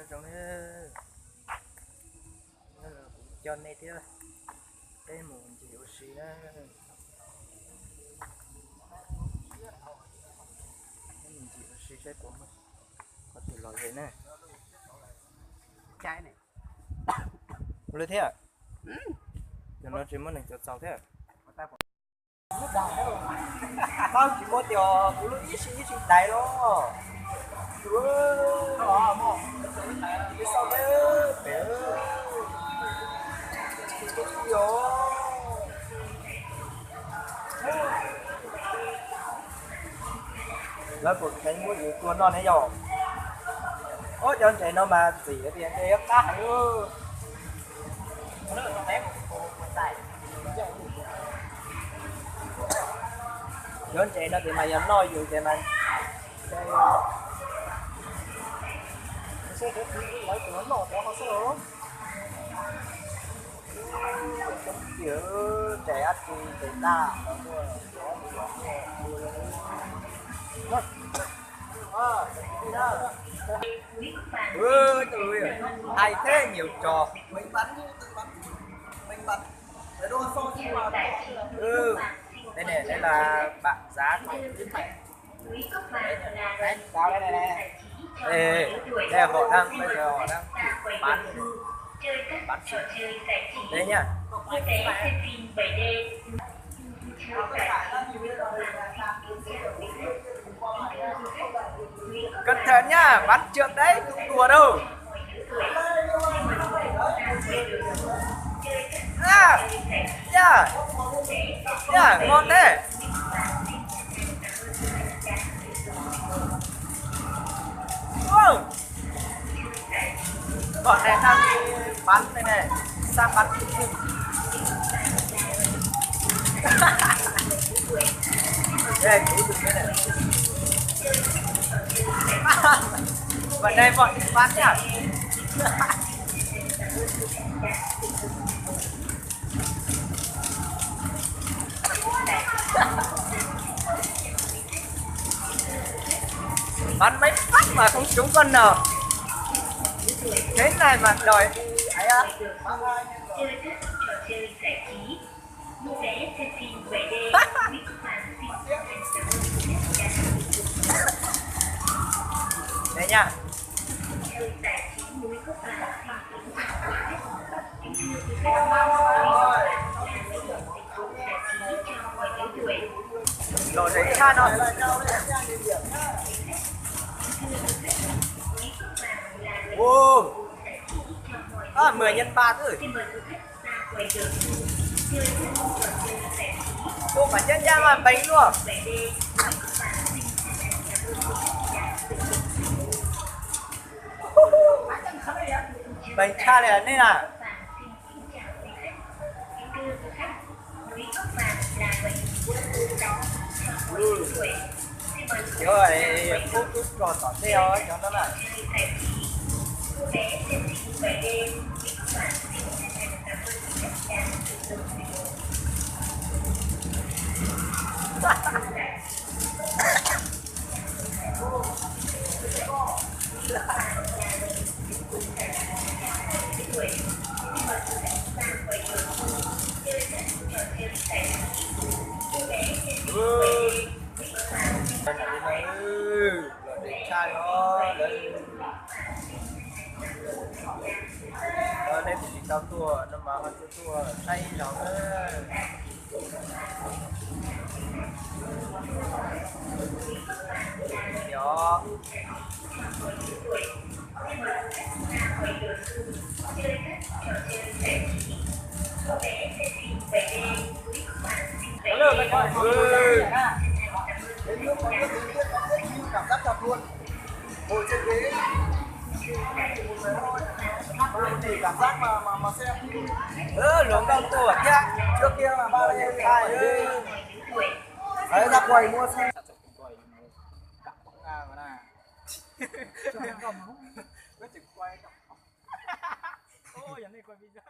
Zoo, coj nej thiab peb mus ncig ua si na. Peb mus ncig ua si saib puas muaj qhov twg los ze na. Ua li thiab, cov no tsis muaj neeg txaus thiab. Tsis muaj tias kuv lub ib si ib si dais los. Lawv puas kheev muab yus tua noj ne yom? Ob cov ntses no mas txim tias ntshe qab heev. Cov ntses no ces mas yog noj yus ces mas lawv tus noj cov no xwb los. Coob tiag, ntses dab tsi ntses daj los muaj. Hais thiab nhiều trò. Đây này, đây là bạn giá của Khuyến Mại. Đây, đây, đây, đây. Ê, đây là họ đang, bây giờ họ đang bán, bán sỉ. Đây nhá. Cẩn thận nhá, bắn trượt đấy, đừng đùa đâu. À, yeah, yeah, ngon thế. Wow. Bọn này đang đi bắn đây này, sang bắn. Đây, chú dừng đây này. Vào đây bọn đi bắn nhá. Bắn mấy phát mà không trúng con nào. Thế này mà đòi ấy á. Đây nha. Lò rau tshaj no. Ua, mười nhân ba thôi. Tua mà chắc chắn là bánh luôn. Bánh tshaj li nej na. Cov pub tub rog tom ntej os cov no na. Lom zem tshaj li os lawv. Lawv nej tsis tau tuaj no mas ho tuaj tuaj saib ib zaug na. Yog. Cảm giác thật luôn. Ngồi trên ghế, chỉ cảm giác mà mà mà xem. Lưỡng công tôi chắc trước kia là ba mươi hai. Đấy, ra quầy mua xe. Có chừng quay. Ôi, giờ này quay video.